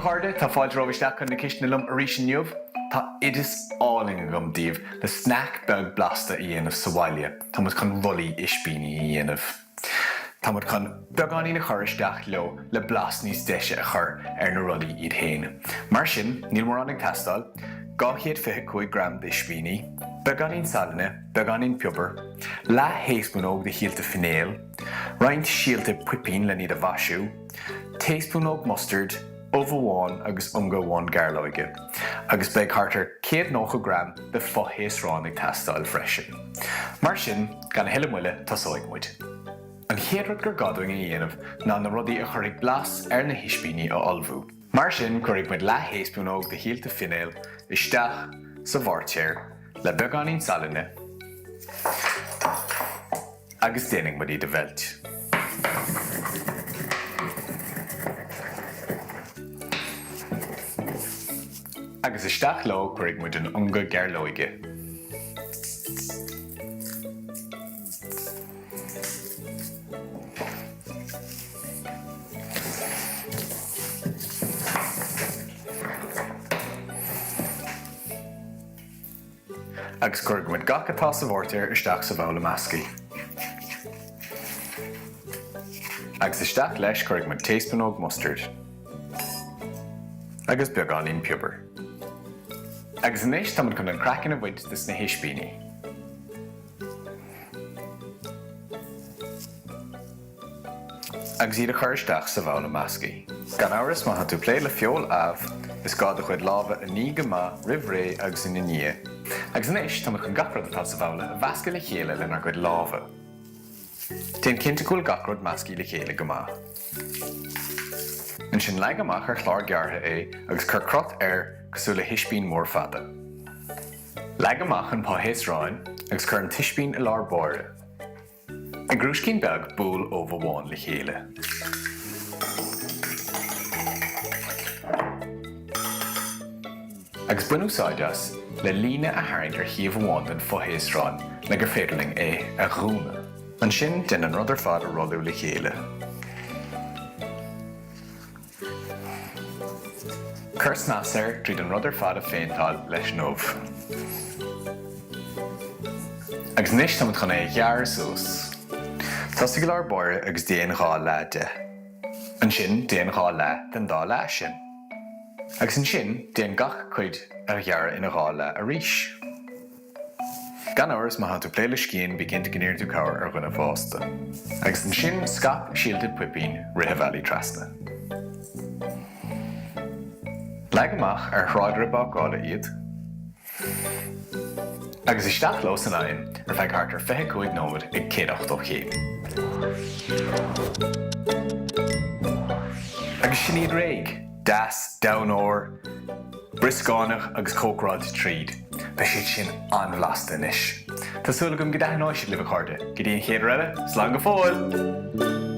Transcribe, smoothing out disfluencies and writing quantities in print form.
a chairde, tá fáilte romhaibh isteach chun na cistine liom arís inniu. Tá oideas álainn agam daoibh le snaic beag blasta a dhéanamh sa bhaile. Tá muid chun rollaí ispíní a dhéanamh. Tá muid chun beagáinín a chur isteach leo le blas níos deise a chur ar na rollaí iad féin. Mar sin, níl mórán ag teastáil, 225 gram d'ispíní, beagáinín salainne, beagáinín piobair, leath thaespúnóg de shíolta finéil, roinnt síolta poipín len iad a mhaisiú, taespúnóg mustard, ubh amháin agus ionga amháin gairleoige, agus beidh thart ar 190 gram de fho-thaosrán ag teastáil freisin. Mar sin, gan a thuilleadh moille, tosóidh muid. An chéad rud gur gá dúinn a dhéanamh ná na rudaí a chuirfidh blas ar na hispíní a ullmhú. Mar sin, cuirfidh muid leath thaespúnóg de shíolta finéil isteach sa mhoirtéar le beagáinín salainne agus déanfaidh muid iad a mheilt. Agus isteach leo cuirfidh muid an ionga gairleoige. Agus cuirfidh muid gach atá sa mhoirtéar isteach sa bhabhla measctha. Agus isteach leis cuirfidh muid taespúnóg mustard. Agus beagáinín piobair. Agus anois táimid chun an craiceann a bhaint des na hispíní. Agus iad a chur isteach sa bhabhla measctha. Gan amhras, má tá tú ag plé le feoil amh, is gá do chuid lámha a ní go maith roimh ré agus ina ndiaidh. Agus anois, táimid chun gach rud atá sa bhabhla a mheascadh le chéile lenár gcuid lámha. Déan cinnte go bhfuil gach rud measctha le chéile go maith. Ansin leag amach ar chlár gearrtha é agus cuir crot air cosúil le hispín mór fada. Leag amach an fo-thaosrán agus cuir an t-ispín i lár báire. I gcrúiscín beag, buail ubh amháin le chéile. Agus bain úsáid as le líne a tharraingt ar thaobh amháin den fho-thaosrán le gur féidir linn é a dhúnadh. Ansin, déan an rud ar fad a rolladh le chéile. Cuir snas air tríd an rud ar fad a phéinteáil leis an ubh. Agus anois táimid chun é a ghearradh suas. Tosaigh i lár báire agus déan 2 leath de. Ansin déan 2 leath den dá leath sin. Agus ansin déan gach cuid a ghearradh ina 2 leath arís. Gan amhras, má tá tú ag plé le scian, bí cinnte go n-iarrann tú cabhair ar dhuine fásta. Agus ansin scaip síolta poipín rith an bhealaigh trasna. Leag amach ar thráidire bácála iad agus isteach leo san oigheann ar feadh thart ar 25 nóiméad ag 180 céim. Agus sin iad réidh! Deas, donn óir, brioscánach agus cócaráilte tríd. Beidh siad sin an-bhlasta anois. Tá súil agam go dtaitneoidh siad libh a chairde. Go dtí an chéad uair eile, slán go fóill!